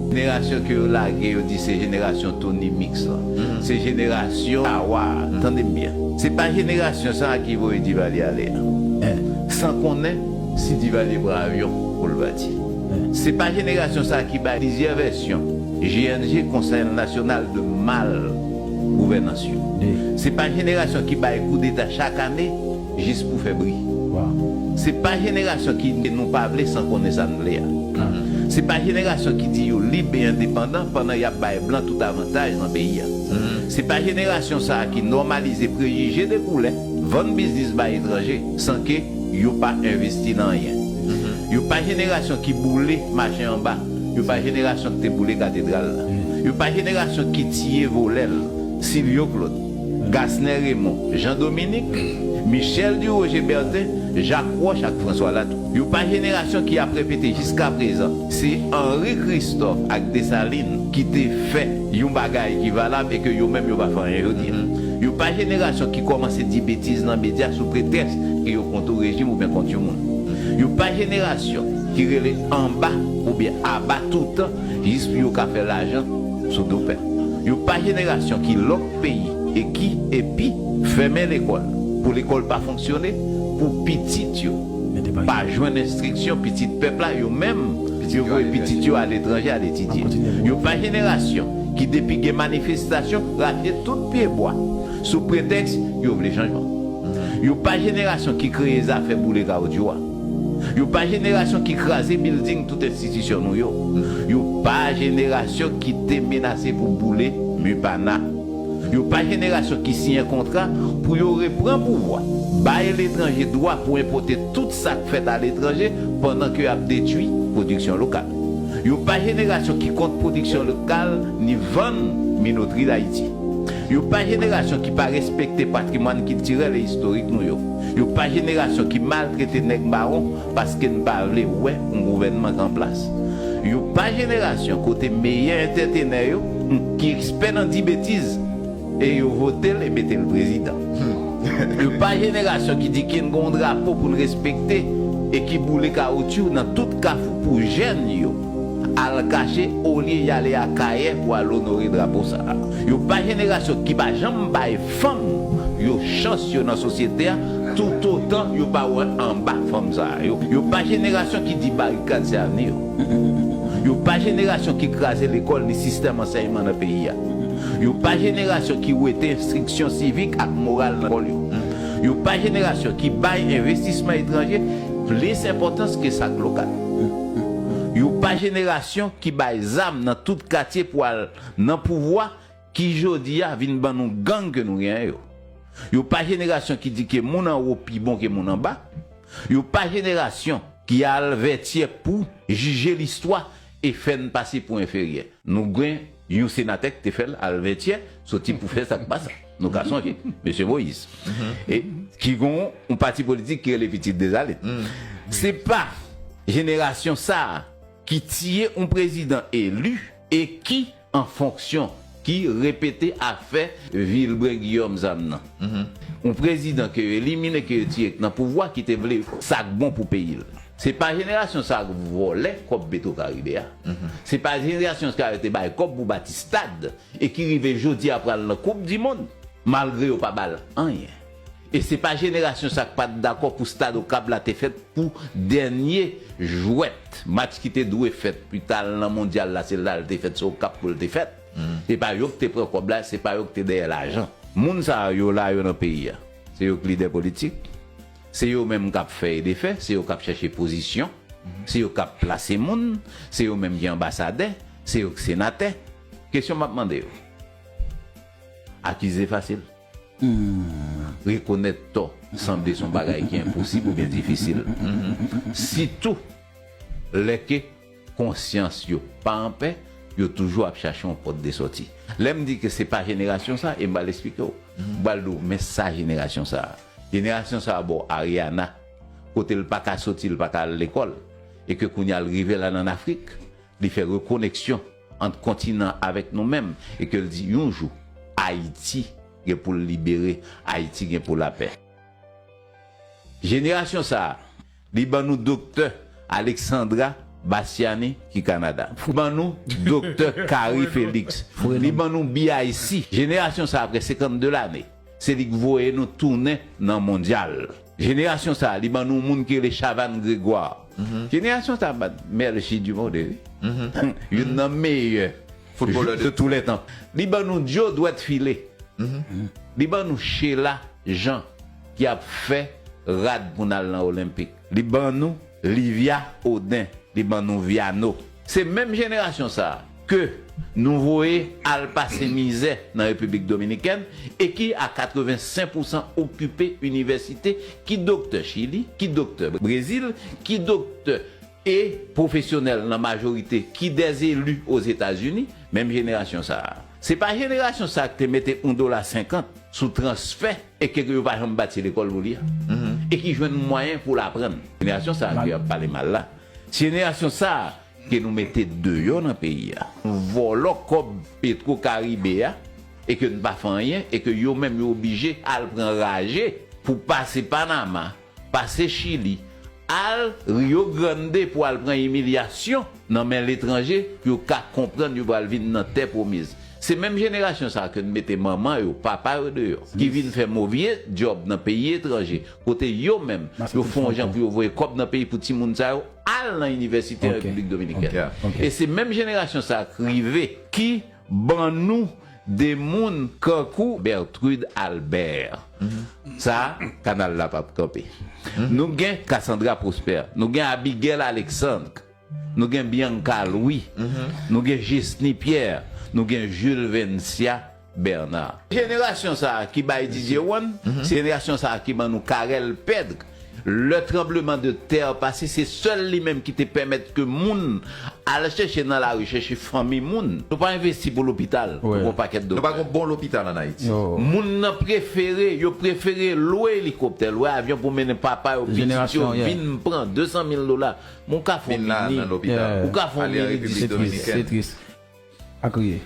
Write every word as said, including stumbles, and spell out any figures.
Jenerasyon ke yo lage, yo di se jenerasyon Tony Mix lan. Se jenerasyon Awa. Tande m byen. Se pa jenerasyon sa a ki voye Divalier ale a. San konnen si Divalier pran avyon pou l pati. Se pa jenerasyon sa a ki bay plizyè vèsyon G N G, Conseil National de Mal Gouvènans yo. Se pa jenerasyon ki bay koudeta chak ane jis pou fè bri. Se pa jenerasyon ki di nou pa vle san konnen sa n vle a. Se pa jenerasyon ki di yo lib e endepandan pandan y ap bay blan tout avantaj nan peyi a. Se pa jenerasyon sa a ki nòmalize prejije de koulè, vann biznis bay etranje san ke yo pa envesti nan anyen. Yo pa jenerasyon ki boule mache anba. Yo pa jenerasyon ki te boule katedral la. Yo pa jenerasyon ki tiye vòlè l, Silvyo Claude, Gasner Raymond, Jean Dominique, Michel Duroger Bertin, Jak Wòch ak Franswa Latou. Yo pa jenerasyon ki ap repete jiskaprezan se Henri Christophe ak Desalin ki te fè yon bagay ki valab e ke yo menm yo pa fè anyen jodi a. Yo pa jenerasyon ki kòmanse di betiz nan medya sou pretèks ke yo kont yon rejim oubyen kont yon moun. Yo pa jenerasyon ki rele anba oubyen aba toutan jis pou yo ka fè lajan sou do pèp. Yo pa jenerasyon ki lòk peyi e ki, epi, fèmen lekòl pou lekòl pa fonksyone, pou pitit yo pa jwenn enstriksyon, pitit pèp la, yo menm, yo voye pitit yo aletranje al etidye. Yo pa jenerasyon ki, depi gen manifestasyon, rache tout pye bwa sou pretèks yo vle chanjman. Yo pa jenerasyon ki kreye zafè boule kawotchou a. Yo pa jenerasyon ki kraze bilding tout enstitisyon nou yo. Yo pa jenerasyon ki te menase pou boule Mupana. Yo pa jenerasyon ki siyen kontra pou yo repran pouvwa, bay letranje dwa pou enpòte tout sa k fèt aletranje pandan ke y ap detwi pwodiksyon lokal. Yo pa jenerasyon ki kont pwodiksyon lokal ni vann minotri Dayiti. Yo pa jenerasyon ki pa respekte patrimwàn kiltirèl e istorik nou yo. Yo pa jenerasyon ki maltrete nèg mawon paske n pa vle wè yon gouvènman k an plas. Yo pa jenerasyon kote meyè entètenè yo, ki ekspè nan di betiz, e yo vote l e mete l prezidan. Yo pa jenerasyon ki di ke n gen yon drapo pou n respekte e ki boule kawotchou nan tout kafou pou jèn yo al kache olye y ale Akayè pou al onore drapo sa a. Yo pa jenerasyon ki pa janm bay fanm yo chans yo nan sosyete a, toutotan yo pa wè anba fanm sa a. Yo, yo pa jenerasyon ki di barikad se avni yo. Yo pa jenerasyon ki kraze lekòl ni sistèm ansèyman nan peyi a. Yo pa jenerasyon ki wete enstriksyon sivik ak moral nan lekòl yo. Yo pa jenerasyon ki bay envestisman etranje plis enpòtans ke sa k lokal. Yo pa jenerasyon ki bay zam nan tout katye pou al nan pouvwa ki jodi a vin ban nou gang ke nou genyen yo. Yo pa jenerasyon ki di ke moun anwo pi bon ke moun anba. Yo pa jenerasyon ki al Vètyè pou jije listwa e fè n pase pou enferyè. Nou gen yon senatè ki te fè l al Vètyè, soti pou fè sa k pa sa. Nou ka sonje, mesye Moïse. E ki gon yon pati politik ki rele Pitit Desalin. Se pa jenerasyon sa a ki tiye yon prezidan eli e ki an fonksyon, ki repete afè Vilbrun Guillaume zam nan. Yon prezidan ke yo elimine, ke yo tiye nan pouvwa, ki te vle sa k bon pou peyi l. Se pa jenerasyon sa a k vòlè kòb Petro Karibe a. Se pa jenerasyon sa a yo te bay kòb pou bati stad e ki rive jodi a pral nan Koup di Mond, malgre yo pa ba l anyen. E se pa jenerasyon sa k pa t dakò pou stad Okap la te fèt pou dènye jwèt, match ki te dwe fèt, pou ta al nan mondyal la, se la l te fèt, se Okap pou l te fèt. Se pa yo ki te pran kòb la, se pa yo ki te dèyè lajan. Moun sa yo la yo nan peyi a. Se yo k lidè politik, se yo menm k ap fè e defè, se yo k ap chèche pozisyon, se yo k ap plase moun, se yo menm ki anbasadè, se yo k senatè. Kesyon m ap mande yo. Akize fasil. Rekonèt tò sanble se yon bagay ki enposib oubyen difisil. Sitou lè ke konsyans yo pa anpè, yo toujou ap chache yon pòt de sòti. Lè m di ke se pa jenerasyon sa, e m pral eksplike w. M pral di w, men sa jenerasyon sa a. Jenerasyon sa a ba w Ariana, kote l pa ka soti, l pa ka al lekòl, e ke kounye a l rive la nan Afrik, li fè rekoneksyon ant kontinan avèk nou menm, e ke l di yon jou, Ayiti gen pou l libere, Ayiti gen pou lapè. Jenerasyon sa a, li ban nou doktè Alexandra Bastiani ki Kanada. Li ban nou Doktè Carrie Félix. Li ban nou B I C. Jenerasyon sa, apre senkannde lane, se li k voye nou tounen nan mondyal. Jenerasyon sa, li ban nou moun ki rele Chavannes Grégoire. Jenerasyon sa ban Merlgy Dumont Derry. Youn nan meyè foutbolè de tou lè tan. Li ban nou Joe Dwèt File. Li ban nou Sheila Jean ki ap fè rad pou n al nan Olenpik. Li ban nou Livia Oden. Li ban nou Viano. Se menm jenerasyon sa a ke nou voye al pase mizè nan Repiblik Dominikèn e ki a katrevensenk pousan okipe inivèsite, ki doktè Chili, ki doktè Brezil, ki doktè e pwofesyonèl nan majorite ki dèzeli Ozetazini, menm jenerasyon sa a. Se pa jenerasyon sa a ki te mete yon dola senkant sou transfè e ke yo pa janm bati lekòl pou li a. E ki jwenn mwayen pou l aprann. Jenerasyon sa a ke y ap pale mal la. Se jenerasyon sa a ke nou mete deyò nan peyi a. Nou vòlò kòb Petro Caribe a e ke n pa fè anyen e ke yo menm yo oblije al pran raje pou pase Panama, pase Chili, al Rio Grande pou al pran imilyasyon nan men letranje pou yo ka konprann yo pral vin nan tè pwomiz. Se menm jenerasyon sa a ke n mete manman yo, papa yo deyò, ki vin fè movye djòb nan peyi etranje, kote yo menm, yo fè yon jan pou yo voye kòb nan peyi pou timoun sa yo al nan inivèsite an Repiblik Dominikèn. E se menm jenerasyon sa a k rive, ki ban nou de moun kankou Bertrude Albert. Sa, kanal la p ap kanpe. Nou gen Cassandra Prosper, nou gen Abigail Alexandre, nou gen Bianca Louis, nou gen Jesny Pierre, nou gen Jules Vencia Bernard. Jenerasyon sa a ki bay Didier One, se jenerasyon sa a ki ban nou Carel Pedre. Lè tranbleman de tè pase, se sèl li menm ki te pèmèt ke moun al chèche nan lari, chèche fanmi moun. Nou pa envesti pou lopital, pou yon pakèt doktè. Nou pa gen bon lopital ann Ayiti. Moun nan prefere, yo prefere lwe elikoptè, lwe avyon pou mennen papa yo, pitit yo, vin pran de san mil dola. Moun ka fè yon mini, ou ka fè yon mini dispans. Se tris. A kriye.